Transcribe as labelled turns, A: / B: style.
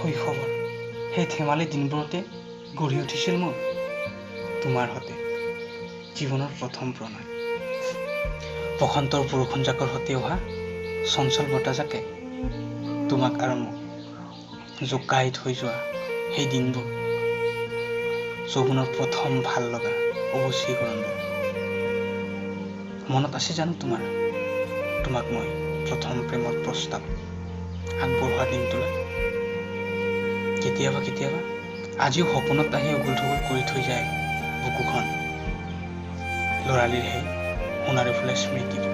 A: শৈশৱৰ সেই ধেমালি দিনবোৰতে গঢ়ি উঠিছিল মোৰ তোমাৰ সতে জীৱনৰ প্ৰথম প্ৰণয়। বসন্তৰ বৰষুণজাকৰ সতে অহা চঞ্চল বতাহজাকে তোমাক আৰু মোক জোকাই থৈ যোৱা সেই দিনবোৰ, যৌৱনৰ প্ৰথম ভাল লগা অৱশীকৰণবোৰ। মনত আছে জানো তোমাৰ, তোমাক মই প্ৰথম প্ৰেমৰ প্ৰস্তাৱ আগবঢ়োৱা দিনটোলৈ? কেতিয়াবা কেতিয়াবা আজিও সপোনত আহি উগুল থুগুল কৰি থৈ যায় বুকুখন ল'ৰালিৰ সেই সোণাৰী ফুলা স্মৃতিবোৰ।